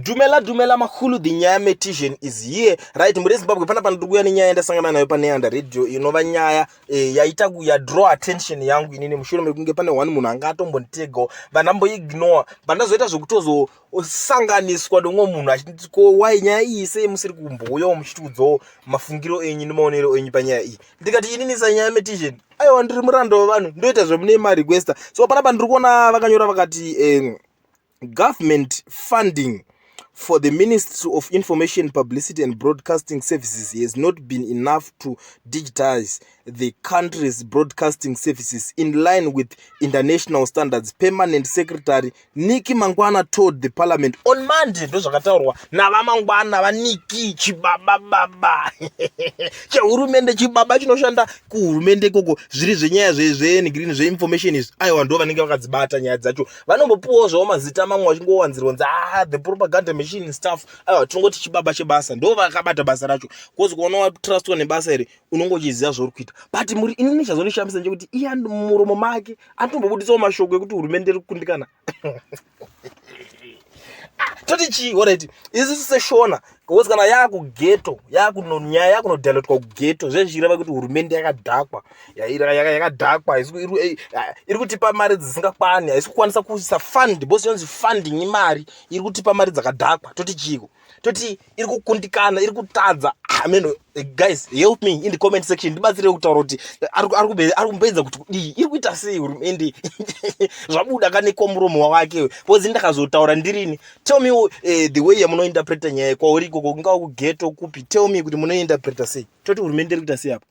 Dumela dumela makhulu, the nyaya metician is here. Right, muri Zimbabwe pana pandiri kuuya nenyaya yandasangana nayo pane Yanda Radio, inova nyaya yaita ya draw attention yangu inini mushure mekunge pane one munhu anga atombonditegawo, vandamboignore, vandazoita zvekutozosanganiswa nomumwe munhu achiti, "Ko why nyaya iyi sei musiri kumbouyawo muchitiudzawo mafungiro enyu nemaonero enyu panyaya iyi?" Ndikati inini sanyaya metician, aiwa, ndiri muranda wevanhu, ndoita zvemune marequesta. So panapa ndiri kuona vakanyora vakati "Government funding for the Ministry of Information, Publicity and Broadcasting Services has not been enough to digitize the country's broadcasting services in line with international standards," Permanent Secretary Nicky Mangwana told the Parliament on Monday. Ndo zvakataurwa navaMangwana, vaNicky, chibaba chehurumende, chibaba chinoshanda kuhurumende ikoko. Zviri zvenyaya zvengreen zveinformation izvi, aiwa, ndo vanenge vakadzibata nyaya dzacho. Vanombopuwawo zvavo mazita mamwe vachingowanzirwa nzi ah, the propaganda machine stuff. Aiwa, tinongoti chibaba chebasa, ndo vakabata basa racho, because kuona watrustwa nebasa iri, unonge uchiziva zvauri kuita. But muri inini chazondishamisa ndechekuti iye muromo make anotombobudisawo mashoko ekuti hurumende iri kukundikana. Toti chii? Alright, isusu seshona, because kana yakugeto, nyaya yakunodhalotwa kugeto, zvezvichireva kuti hurumende yakadhakwa, yakadhakwa, iri kutipa mari dzisingakwani, haisi kukwanisa kuisa fund, because inonzi funding imari, iri kutipa mari dzakadhakwa. Toti chiiko? Toti iri kukundikana, iri kutadza? Amen. Guys, help me in the comment section, ndibatsire kutaura kuti ari kumboedza kuti kudii, iri kuita sei hurumende. Zvabuda kanekwa muromo wake, because ndakazotaura ndirini. Tell me the way yamunointerpreta nyaya kwauri ikoko, kungava kugeto kupi. Tell me kuti munointerpreta sei. Toti hurumende iri kuita sei apo?